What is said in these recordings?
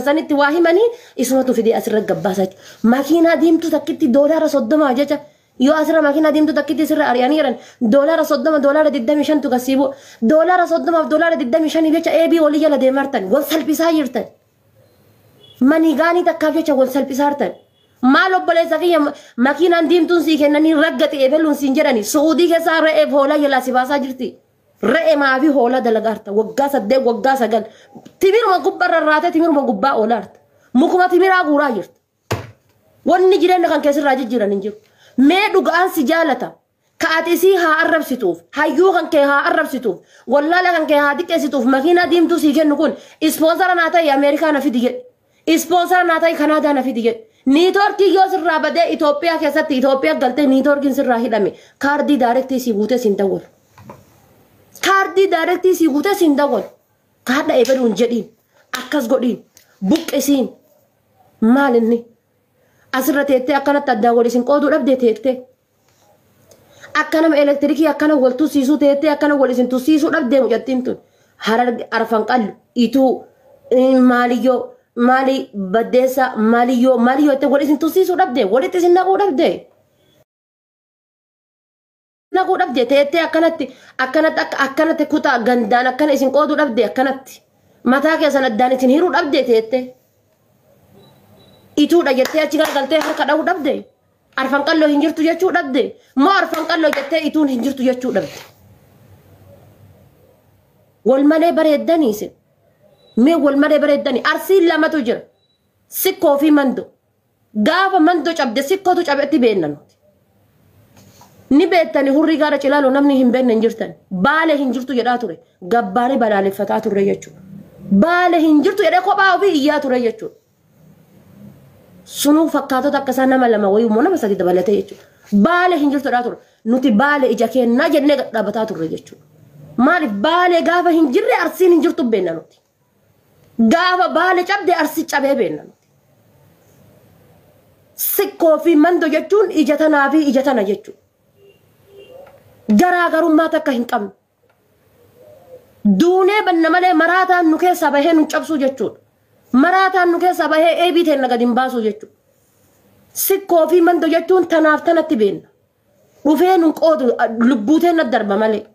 Sanitti waa himanii isumatu fidee asirra gabbaasa jechuudha. Makiinaa diimtuu takkitti $30 jecha yoo asirra makiinaa diimtuu takkitti sirra ari'anii jiran $30 $25tu gasii bu'a. $30f $25 jecha eebii walii jala deemartan wal salphisaa jirtan. Manigaanii takkaaf jecha wal salphisaa jirtan. Maal obboleessa kiyya, makiinaan diimtuun sii kennanii raggate ebeluun siin jedhani Su'uudii keessaa re'eef hoolaa jalaa si baasaa jirti. Re'ee maafi hoolaa dalagaarta waggaa 8, waggaa 9 timiruma gubbarra raatee timiruma gubbaa oolaarta. Mukuma timiraa guuraa jirta. Wanni jireenya kan keessirraa jijjiiran hin jiru. Mee dhugaan si jaalata. Ka ati isii haa arrabsituuf, hayyuu kan kee haa arrabsituuf, wallaala kan kee haa xiqqeessituuf makiinaa diimtuu sii kennu kun sponsor naa ta'e Ameerikaa na fidi jedhe. Sponsor naa ta'e Kanaadaa na fidi jedhe. Networkii yoo sirraa badee Itoophiyaa keessatti Itoophiyaa galtee networkiin sirraa hidhame kaardii direct sii guutee siin dawwalu. Kaardii direct sii guutee siin dawwalu. Kaadha ebeluun jedhiin, akkas godhiin, buqqisiin, maal inni asirra teettee akkanatti addaan wal isin qooduu dhabdee teettee. Akka nama elektirikii akkana wal tussiisuu teettee akkana wal isin tussiisuu dhabdee mucattiin tun. Harar arfan qallu ituu maaliyyoo maali baddeessa maaliyyoo maaliyyoo jettee wal isin tussiisuu dhabdee, walitti isin naquu dhabdee. Naquu dhabdee teettee akkanatti akkanatti akka akkanatti kutaa gandaan akkana isin qooduu dhabdee, akkanatti mataa keessan addaan isin hiruu dhabdee teettee. Ituudha jettee achi garagaltee harka dha'uu dhabdee. Arfan qalloo hin jirtu jechuu dhabde moo arfan qalloo jettee ituun hin jirtu jechuu dhabde. Wal malee bareeddanii isin. Mee wal malee bareeddanii? Arsiin lamatu jira. Sikkoo fi Mando. Gaafa Mando cabde Sikkootu cabetti beenna nuti. Ni beektani, hurrii gaara cilaaloo namni hin beekne hin jirtan. Baale hin jirtu jedhaa ture. Gabbaanii balaaleffataa turre jechuudha. Baale hin jirtu jedhee kophaa ofii iyyaa ture jechuudha. Sunuu fakkaatota akka isaa nama lama wayii immoo nama sadi dabalatee jechuudha. Baale hin jirtu jedhaa ture. Nuti baale ija kennaa jennee dhaabataa turre jechuudha. Maaliif baale gaafa hin jirre Arsiin hin jirtu beenna nuti. Gaafa Baale cabde Arsii cabee beenna nuti. Sikkoo fi Mando jechuun ija tanaa fi ija tana jechuudha. Garaagarummaa takka hin qabnu. Duunee banna malee maraataan nu keessaa bahee nu cabsuu jechuudha. Maraataan nu keessaa bahee eebii teenna gadi hin baasuu jechuudha. Sikkoo fi Mando jechuun tanaaf tanatti beenna. Dhufee nu qoodu lubbuu teenna darba malee.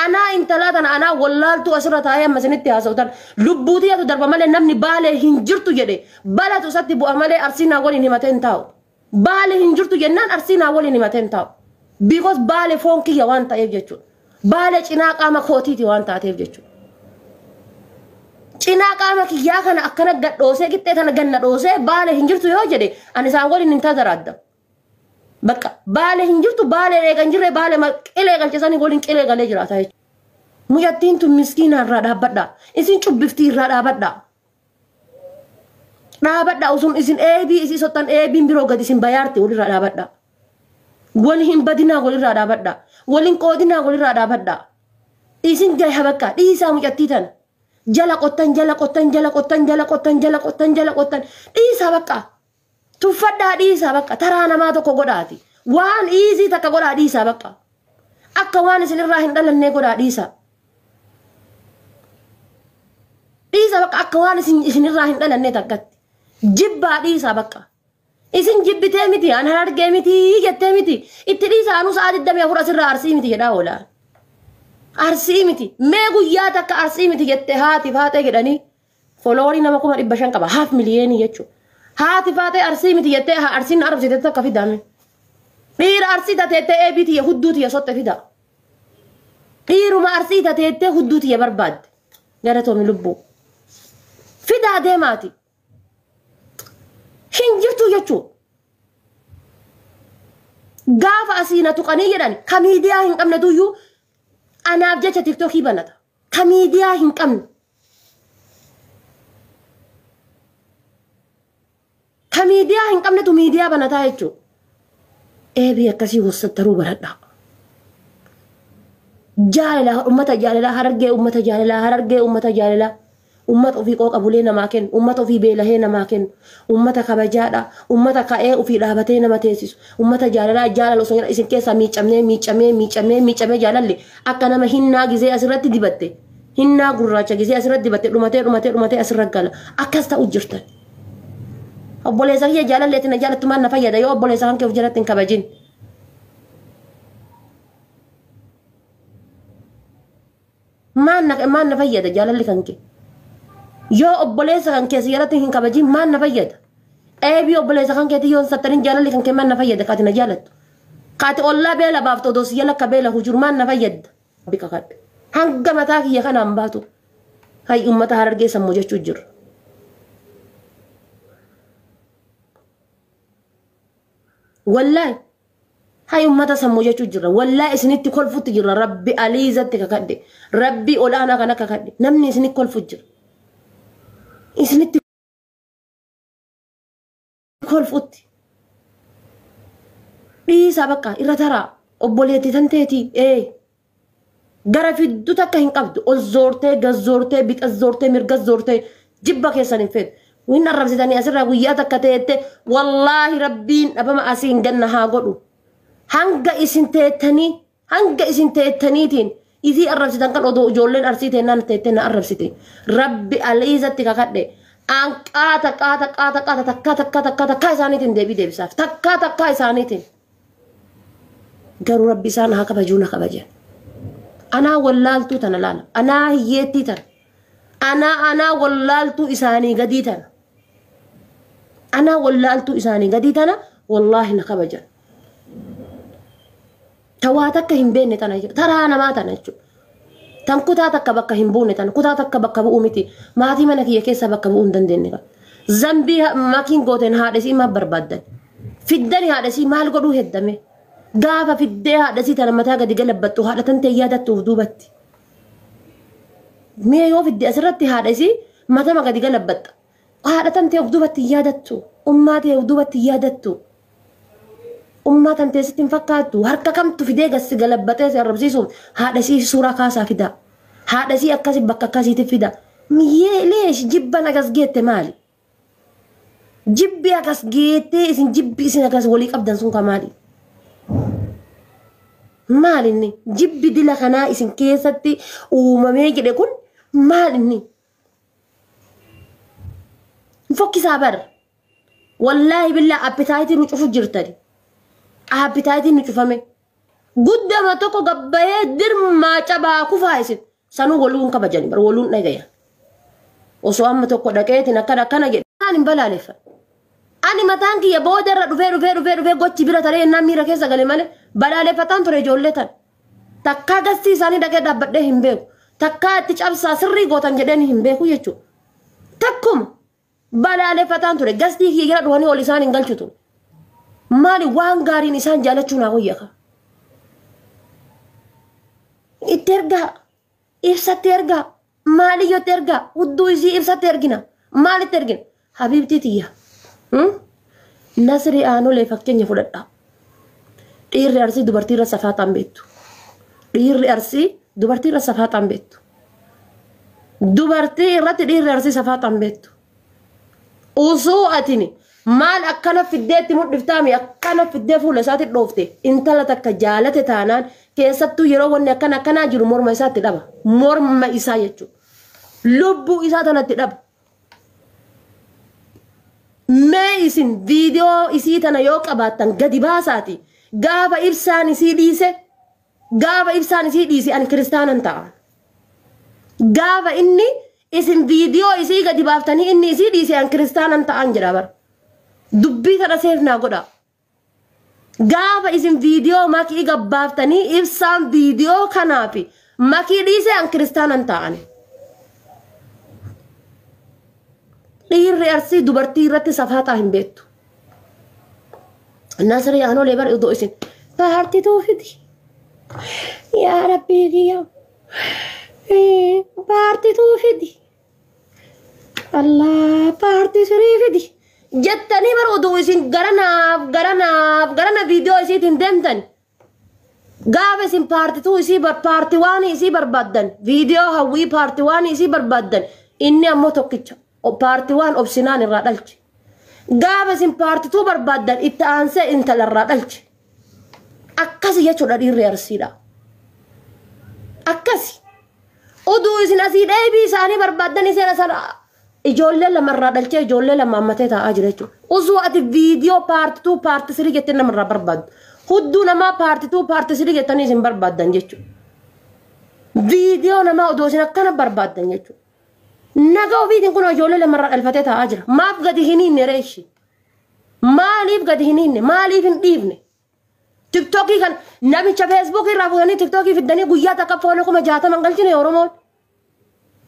Anaa intalaa tana, anaa wallaaltuu asirra taa'ee amma isinitti haasa'u tan lubbuu tiyyatu darba malee namni Baalee hin jirtu jedhe balatu isatti bu'a malee Arsii naa waliin himatee hin taa'u. Baalee hin jirtu jennaan Arsii naa waliin himatee hin taa'u. Because Baalee foon kiyya waan ta'eef jechuudha. Baalee cinaa qaama kootiiti waan taateef jechuudha. Cinaa qaama kiyyaa kana akkana gadhoosee qixxee tana ganna dhoosee Baalee hin jirtu yoo jedhe ani isaan waliin hin tadaraaddamu. Bakka Baale hin jirtu, Baale eega hin jirre Baale qilee galchisanii waliin qilee galee jiraata jechuudha. Mucattiin tun miskiina, irraa dhaabbadha. Isin cubbiftii, irraa dhaabadha. Dhaabadha, osoo isin eebii isii sottan eebiin biroo gadi isin bayaarti, walirraa dhaabadha. Wal hin badinaa, walirraa dhaabadha. Wal hin qoodinaa, walirraa dhaabadha. Isin gaha, bakka dhiisaa mucattii tana. Jala qottan, jala qottan, jala qottan, jala qottan, jala qottan, jala qottan, dhiisaa bakka. Tuffadhaa, dhiisaa bakka, taraa namaa tokko godhaati. Waan iizii takka godhaa, dhiisaa bakka. Akka waan isin irraa hin dhalannee godhaa, dhiisaa. Dhiisaa bakka, akka waan isin isinirraa hin dhalannee takkatti. Jibbaa, dhiisaa bakka. Isin jibbitee miti, an Harargee miti jettee miti. Itti dhiisaa, anuu sa'a 24 asirraa Arsii miti jedhaa oola. Arsii miti. Mee guyyaa takka Arsii miti jettee haati Faaxee jedhanii followerii nama 500,000 qaba. Half millionii jechuudha. Haati Faaxee Arsii miti jettee haa Arsiin na arabsite takka fidame. Dhiira Arsii tateettee eebii tiyya hudduu tiyya sotte fida. Dhiiruma Arsii tateettee hudduu tiyya barbaadde. Galatoomi lubbuu. Fidaa deemaati. Hin jirtu jechuudha. Gaafa asii na tuqanii jedhan ka miidiyaa hin qabnetuyyuu anaaf jecha TikTokii banata. Ka miidiyaa hin qabne. Ka miidiyaa hin qabnetu miidiyaa banataa jechuudha. Eebii akkasii wassattaruu baradhaa. Jaalala, ummata jaalalaa Harargee, ummata jaalalaa Harargee, ummata jaalalaa, ummata ofii qooqa bulee namaa kennu, ummata ofii beelahee namaa kennu, ummata kabajaadha, ummata ka'ee ofii dhaabatee nama teessisu, ummata jaalalaa. Jaalala osoo isin keessaa miicamnee miicamee miicamee miicamee jaalalli akka nama hinnaa gizee asirratti dibatte Hinnaa gurraacha gisee asirra dibatte dhumatee dhumatee dhumatee asirra gala. Akkas ta'u jirtan. Obboleessa kiyya jaalalleetti na jaalattu maal na fayyada yoo obboleessa kan kee of jalatti hin kabajin. Maal na fayyada jaalalli kan kee? Yoo obboleessa kan kee si jalatti hin kabajin maal na fayyada? Eebii obboleessa kan keetii yoo hin sattarin jaalalli kan kee maal na fayyada kaati na jaalattu? Kaati ollaa beela baaftu odoo si jala akka beela hujur maal na fayyada? Bika kadhe. Hanga mataa kiyya kanaan baatu. Hay uummata Harargee sammuu jechuu jiru. Wallaahi. Hay uummata sammuu jechuu jirra. Wallaahi isinitti kolfutti jirra. Rabbi aliizatti kakadhe. Rabbi olaanaa kana kakadhe. Namni isinitti kolfu jira. Isinitti kolfutti. Dhiisaa bakka irra taraa. Obboleettii tan teetii. Ee. Gara fiddu takka hin qabdu. Ol zoortee, gad zoortee, bixa zoortee, mirga zoortee jibba keessan hin feetu. Waan arrabsitanii asirraa guyyaa takka teette wallaahi rabbiin dhabama asiin ganna haa godhu. Hanga isin teettanii hanga isin teettaniitiin isii arrabsitan kan odoo ijoolleen arsii teennaan teettee na arrabsite. Rabbi aliizatti kakadhe. An qaata qaata qaata qaata takkaa takkaa takkaa takkaa isaaniitiin deebii deebisaaf. Takkaa takkaa isaaniitiin. Garuu rabbi isaan haa kabajuu na kabajan. Anaa wallaaltuu tana laala. Anaa hiyyeettii tana. Anaa wallaaltuu isaanii gadii tana. Anaa wallaaltuu isaanii gadii tana wallaahi na kabajan. Tawaa takka hin beekne tana jechuudha. Taraa namaa tana jechuudha. Tan kutaa takka bakka hin buune tana. Kutaa takka bakka bu'uu miti. Maatii mana kiyya keessa bakka bu'uu hin dandeenye. Zambii makiin gooteen haadha isii maal barbaaddan? Fiddani haadha isii maal godhuu heddame? Gaafa fiddee haadha isii tana mataa gadi galabbattu haadha tan ta'e yaadattuuf duubatti. Mee yoo fidde asirratti haadha isii matama gadi galabbatta. Haadha tan ta'e of duubatti yaadattu. Ummaa ta'e of duubatti yaadattu. Ummaa tan ta'e sitti hin fakkaattu. Harka kamtu fidee gassi galabbatee si arrabsiisuuf haadha isii suuraa kaasaa fida. Haadha isii akkasi bakka akkasiitti fida. Miyyee leesh jibban akkas geette maali? Jibbi akkas geettee isin jibbi isin akkas walii qabdan sun ka maali? Maal inni? Jibbi dila kanaa isin keessatti uumamee jedhe kun maal inni? Fokkisaa bar. Wallaahi billaa appitaayitii nu cufu jirtani. Appitaayitiin nu cufame. Guddama tokko gabbayee dirmaa cabaa kufaa isin. Sanuu waluun kabajani bar waluun dhagaya. Osoo amma tokko dhaqeetiin akkana akkana jedhe. Ani hin balaaleffadhu. Ani mataan kiyya booda irra dhufee dhufee dhufee dhufee gochi bira taree ennaan miira keessa gale malee balaaleffataan ture ijoollee tan. Takkaa gastii isaanii dhaqee dhaabbadhee hin beeku. Takkaa itti cabsaa sirrii gootan jedheen hin beeku jechuudha. Takkuma balaaleffataan ture gastii kiyya jala dhufanii ol isaan hin galchutu. Maali waan gaariin isaan jaalachuu naa wayya. Itti ergaa ibsatti ergaa maaliyyootti ergaa hudduu isii ibsatti ergina maalitti ergina habiibtii tiyya. Nasri aanolee fakkeenya fudhadha. Dhiirri arsii dubartiirra safaaxaan beektu. Dhiirri arsii dubartiirra safaaxaan beektu. Dubartii irratti dhiirri arsii safaaxaan beektu. Osoo atini maal akkana fiddeetti mudhiftaami akkana fiddee fuula isaatti dhoofte intala takka jaalate taanaan keessattuu yeroo wanni akkana akkanaa jiru morma isaatti dhaba. Morma isaa jechuudha. Lubbuu isaa tanatti dhaba. Mee isin viidiyoo isii tana yoo qabaattan gadi baasaati. Gaafa ibsaan isii dhiise gaafa ibsaan isii dhiise ani kiristaanan ta'a. Gaafa inni isin viidiyoo isii gadi baaftanii inni isii dhiise ani kiristaanan ta'an jedha bara. Dubbii tana seef naa godha. Gaafa isin viidiyoo makii gabbaaftanii ibsaan viidiyoo kanaafi makii dhiise ani kiristaanan ta'an. Dhiirri arsii dubartii irratti safaaxaa hin beektu. Nasri aanolee bar odoo isin paartituu fidi. Yaa rabbii kiyya. Paartituu fidi. Allah paartii sirii fidi. Jettanii bar odoo isin gara naaf gara naaf gara na viidiyoo isiitiin deemtan. Gaafa isin paartituu isii paartii waan isii barbaaddan viidiyoo hawwii paartii waan isii barbaaddan inni ammoo tokkicha. Paartii waan obsinaan irraa dhalche. Gaafa isin paartituu barbaaddan itti aansee intala irraa dhalche. Akkasi jechuudha dhiirri arsiidha. Akkasi. Oduu isin asii dheebii isaanii barbaaddan isin asana ijoollee lamarraa dhalchee ijoollee lama ammatee taa'aa jira jechuudha. Osoo ati viidiyoo part 2 part 3 jettee namarraa barbaaddu. Hudduu namaa part 2 part 3 jettanii isin barbaaddan jechuudha. Viidiyoo namaa odoo isin akkana barbaaddan jechuudha. Naga ofiitiin kun ijoollee lamarraa dhalfatee taa'aa jira. Maaf gadi hin hiinne reeshi? Maaliif gadi hin hiinne? Maaliif hin dhiifne? Tiktookii kan namicha Feesbuukii irraa fuutanii tiktookii fiddanii guyyaa takka follow 60,000 galchine Oromoon.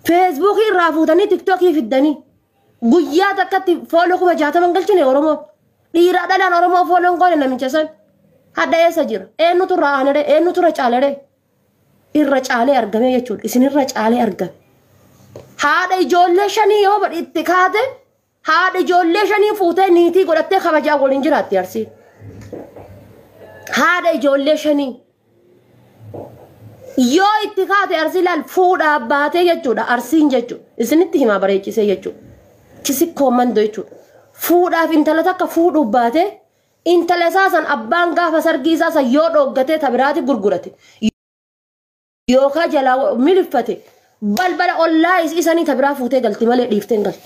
Feesbuukii irraa fuutanii tiktookii fiddanii guyyaa takkatti follow 60,000 galchine Oromoon. Dhiiraa dhalaan Oromoo follow hin goone namicha san. Hadha eessa jira? Eenyutu irraa aanaree? Eenyutu irra caalaree? Irra caalee argame jechuudha. Isin irra caalee argame. Haadha ijoollee shanii yoo itti kaate haadha ijoollee shanii fuutee niitii godhattee kabajaa waliin jiraatti Arsiin. Haadha ijoollee shanii yoo itti kaate Arsii laal fuudhaa baatee jechuudha. Arsiin jechuudha. Isinitti himaa bareechisee jechuudha. Kisikkoo mandoo jechuudha. Fuudhaaf intala takka fuudhuuf baatee intala isaa san abbaan gaafa sargii isaa san yoo dhooggatee tabiraati gurgurate yookaan jalaa miliffate balbala ollaa isii sanii tabiraa fuutee galti malee dhiiftee hin galtu.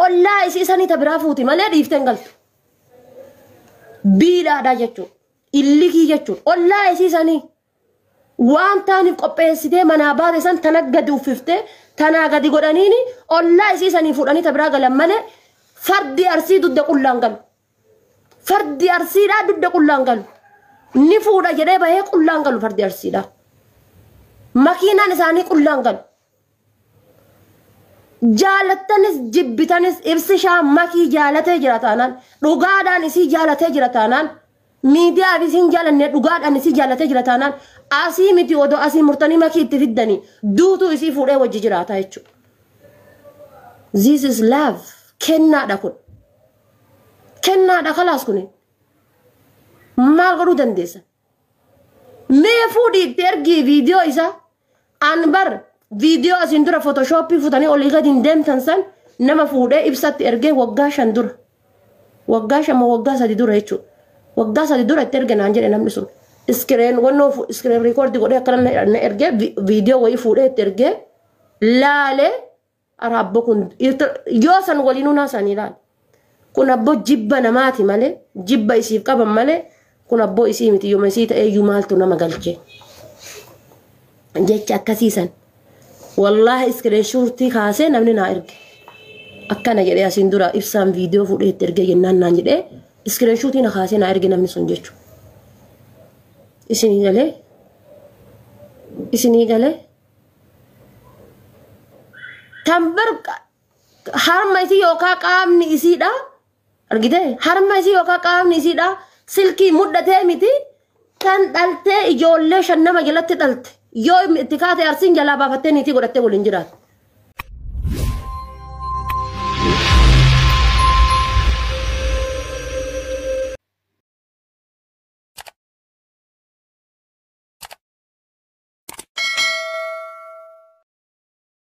Ollaa isii sanii tabiraa fuuti malee dhiiftee hin galtu. Biidhaadhaa jechuudha. Illikii jechuudha. Ollaa isii sanii waan taaniif qopheessitee manaa baate san tana gadi uffiftee tanaa gadi godhaniini ollaa isii sanii fuudhanii tabiraa galan malee fardi Arsii dugda qullaan galu. Fardi Arsiidhaa dugda qullaan galu. Ni fuudha jedhee bahee qullaan galu fardi Arsiidhaa. Makiinaan isaanii qullaan galu. Jaalattanis jibbitanis Ibsishaa Makii jaalatee jira taanaan, dhugaadhaan isii jaalatee jira taanaan, miidiyaaf isiin jaalanne dhugaadhaan isii jaalatee jira taanaan, asii miti odoo asii murtanii Makii itti fiddanii duutuu isii fuudhee wajji jiraata jechuudha. This is love. Kennaadha kun. Kennaadha kalaas kun. Maal godhuu dandeessa? Mee fuudhii itti ergii viidiyoo isaa. An bar viidiyoo asiin dura fotoshooppii fuutanii olii gadi hin deemtan san nama fuudhee Ibsatti ergee waggaa 5 dura. Waggaa 5 moo waggaa 3 dura jechuudha. Waggaa 3 dura itti erge naan jedhe namni sun. Screen wannoo screen record godhee akkana na ergee viidiyoo wayii fuudhee itti ergee laalee ara abbo kun yoo san waliinuu naasanii ilaale. Kun abboo jibba namaati malee, jibba isiif qaban malee, kun abboo isii miti. Yooma isii ta'ee iyyuu maaltu nama galche? Jecha akkasiisan. Wallaahi screenshot kaasee namni naa erge. Akkana jedhee asiin dura Ibsaan viidiyoo fuudhee itti ergee jennaan naan jedhee screenshot na kaasee naa erge namni sun jechuudha. Isinii galee? Isinii galee? Tan bar harma isii yookaan qaamni isiidha. Argitee? Harma isii yookaan qaamni isiidha. Silkii mudhatee miti. Tan dhaltee ijoollee shan nama jalatti dhalte. Yoo itti kaate Arsiin jalaa baafattee niitii godhattee waliin jiraatu.